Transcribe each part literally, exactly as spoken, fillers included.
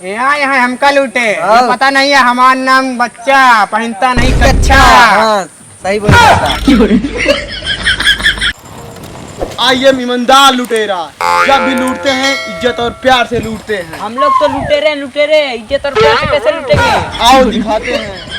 यहाँ, यहाँ हमका लूटे। हाँ। ये पता नहीं है, हमार नाम बच्चा, पहनता नहीं कच्छा। हाँ, सही बोले सरदार। I am ईमानदार लुटेरा। जब भी लूटते हैं, इज्जत और प्यार से लूटते हैं। हम लोग तो लुटेरे हैं, लुटेरे, इज्जत और प्यार से कैसे लूटेंगे? आओ दिखाते हैं।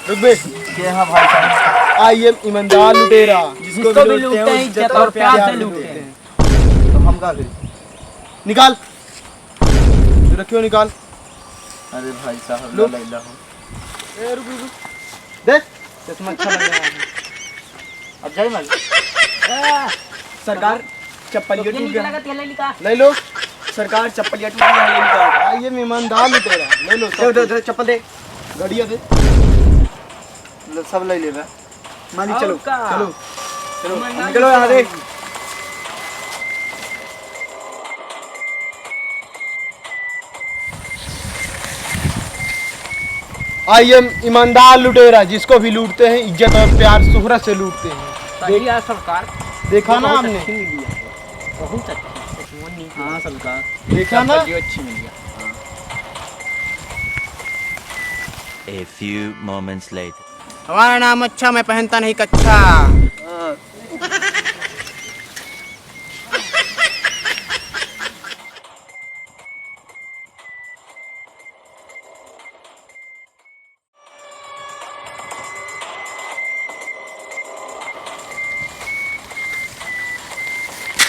रुक बे। के हाँ भाई साहब? I am ईमानदार लुटेरा। जिसको भी लूटते हैं, इज्जत और प्यार से लूटते हैं। तो हम का करी? निकाल। तू रखियो, निकाल। अरे भाई साहब, लो। ला, ला, ला। ए, रुक, रुक, रुक। देख, चश्मा अच्छा लग रहा है। अब जाए मालिक। सरकार, चप्पलिया टूट गया। ले लो। सरकार, चप्पलिया टूट गया, ले निकाल। आ, ये ईमानदार लुटेरा। ले लो, दे, दे, दे, चप्पल दे। घड़िया दे। लो, सब ले लेबे। मालिक, चलो, और का? चलो, चलो, निकलो यहाँ से। I am ईमानदार लुटेरा, जिसको भी लूटते हैं, इज्जत और प्यार, शोहरत से लूटते हैं। सही है सरकार। देखा ना आपने? बहुत अच्छी मिली है, बहुत अच्छी। हाँ सरकार। देखा ना? चप्पल अच्छी मिली है। A few moments later. हमारा नाम अच्छा, मैं पहनता नहीं कच्छा।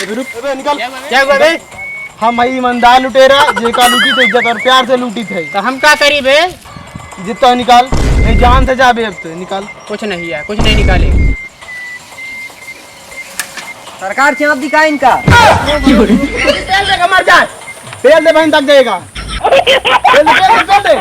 ए, रुक। ए बे, निकल। क्या हुआ बे? हम हई ईमानदार लुटेरा, जेका लूटी थे इज्जत और प्यार से लूटी थे। तो हम का करी बे? जितना निकाल, नहीं जान से जाबे अब तो, निकाल। कुछ नहीं है, कुछ नहीं निकाले। सरकार चाप दी का इनका? तेल दे के मर जाए। तेल दे बहन तक देगा। तेल दे, तेल दे, तेल दे।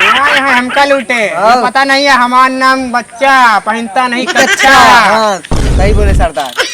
यहाँ, यहाँ हमका लूटे। हाँ। पता नहीं है, हमार नाम बच्चा, पहनता नहीं कच्छा। हाँ, सही बोले सरदार।